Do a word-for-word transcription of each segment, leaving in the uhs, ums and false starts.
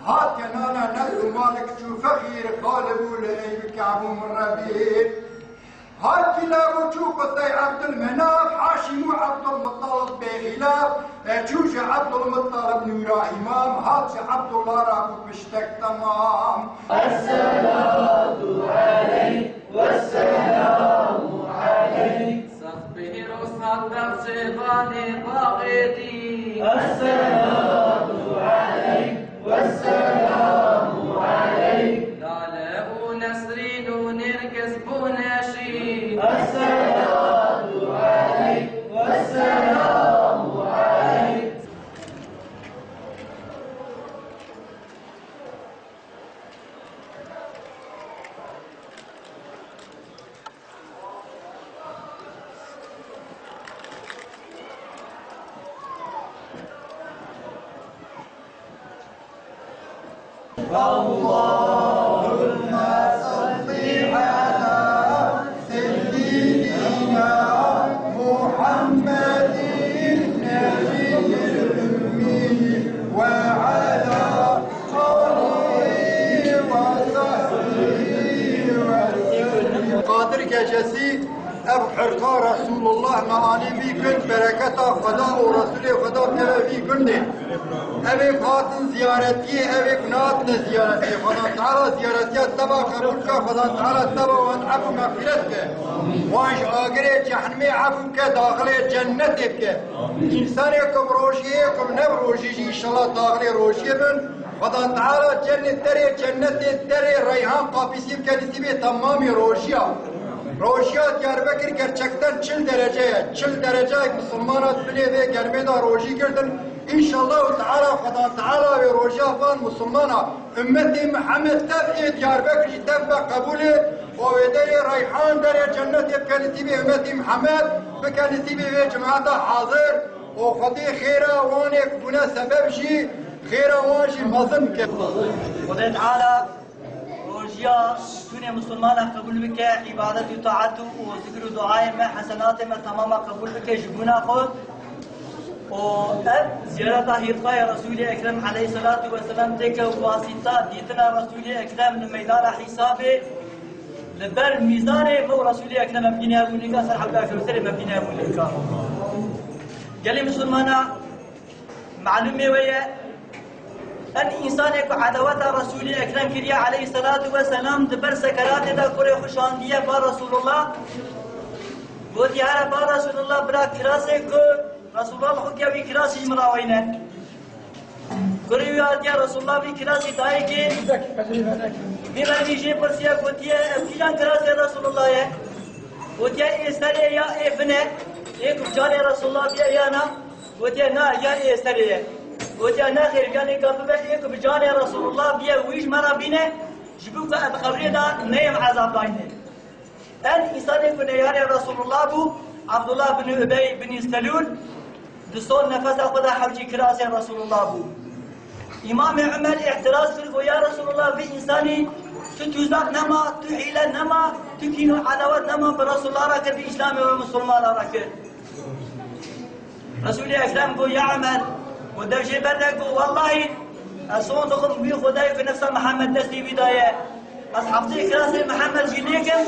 Hat Kenana Nedr û Malik çû Fexîr, Xalib û Leyb, Ka'b û Murre bî. Hat Kilab û çû Qusey, Ebdulmenaf, Haşîm û Ebdulmuttalib bêxîlaf, e, çû ji Ebdulmuttalib nûra îmam, hat ji Ebdullah re bû piştek temam. Esselatu aleyk ve selamu aleyk. Sex pîroz hat bexçê banê baxê dî. Esselatu aleyk ve selamu aleyk. Lale û nesrîn û nêrgiz bûne şî. Esselatu aleyk ve selamu aleyk. اللهم صل على سيدنا محمد النبي الأمي وعلى آله وصحبه وسلم. Qadir Gecesi, ev xirqa Resulullah me anî vî gund, bereketa Xweda û Resulê Xweda keve vî gundê. Ev ê hatin ziyaretiyê, ev ê ku nehatine ziyaretiyê. Xweda Teala ziyaretiya te ba qebûl ke, Xweda Teala te ba wan efû mexfîret ke. Wan ji agirê cehnimê efû ke, daxilê cennetê bike. Însanê ku bi rojiyê, ku bi ne bi rojî jî înşallah daxilê rojiyê bin. Xweda Teala cennê derê, cennetê derê reyhan qapîsî bike nisîbê temamê rojiya. Rojiya Diyarbekir gerçekten çil derece ye. Çil dereceyek misilmana di binê vê germê de rojî girtin. Înşallahu Teala Xweda Teala wê rojiya van misilmana, ummetê Mihemed tev ê Diyarbekir jî tev be qebûlê û wê derê reyhan derê cennetê bike nisîbê ummetê Mihemed, bike nisîbê vê cemaeta hazir. û Xwedê xêra wan ê ku bûne sebeb jî, xêra wan jî mezin bike. Xwedê Teala rojiya tûnê misilmana qebûl bike, îbadet û taet û, û zikr û duayê me, hesenatê me temama qebûl bike ji bûna xwe. Û ev ziyareta hîrxayê Resûlê Ekrem aleyhisselatu vesselam têke wasîta dîtina Resûlê Ekrem li meydana hîsabê, li ber mîzanê me û Resûlê Ekrem em bîne hebû nîka, ser hewda Kewserê me bîne hebû nîka. Gelê misilmana, malûmê we ye, en însanê ku edaweta Resûlê Ekrem kiriye aleyhisselatu vesselam, di ber sekeratê de kurê xwe şandiye ba Resulullah, gotiye, here ba Resulullah, bira kirasê ku Resulullah li xwe ke wî kirasî ji min re weyne. Kurê wî hatiye Resulullah vî kirasî dayê kê. Vî merivî jê pirsiye, gotiye, ev kîjan kirasê Resulullah ye? Gotiye, ê serê ya ê bin e, ê ku bi canê Resulullah biye ya na? Gotiye, na, ya ê serê ye. Gotiye, nexêr, ya nêka bibe ê ku bi canê Resulullah biye, wî ji me re bîne, ji bo ku ez di qebrê de neyêm ezabdayînê. En însanê ku neyarê Resulullah bû, Abdullah bin Ubey bin Selûl, di son nefesa xwe de hewcî kirasê Resulullah bû. Îmamê Umer îtiraz kir, got, ya Resulullah, vî însanî tu tuzak nema, tu hîle nema, tu kîn û edawet nema bi Resulullah re kir, bi Îslamê û Musulmana re kir. Resûlê Ekrem got, ya Umer, got, dev jê berde, got, wellahî, ez son dixwim wî Xwedayê ku nefsa Mihemed destê wî de ye. Ez heftê kirasê Mihemed jî lêkim,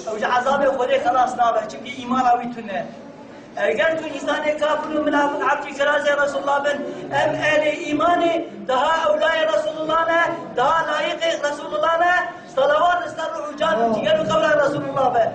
ew ji ezabê Xwedê xelas nabe, çimkî îmana wî tune. Eger tu însanê kafir û minafik heftê kirasê Resulullah bin, em ehlê îmanê, daha ewlayê Resulullah ne, daha layiqê Resulullah ne, salawat li ser ruh û can û ciger û qewra Resulullah be.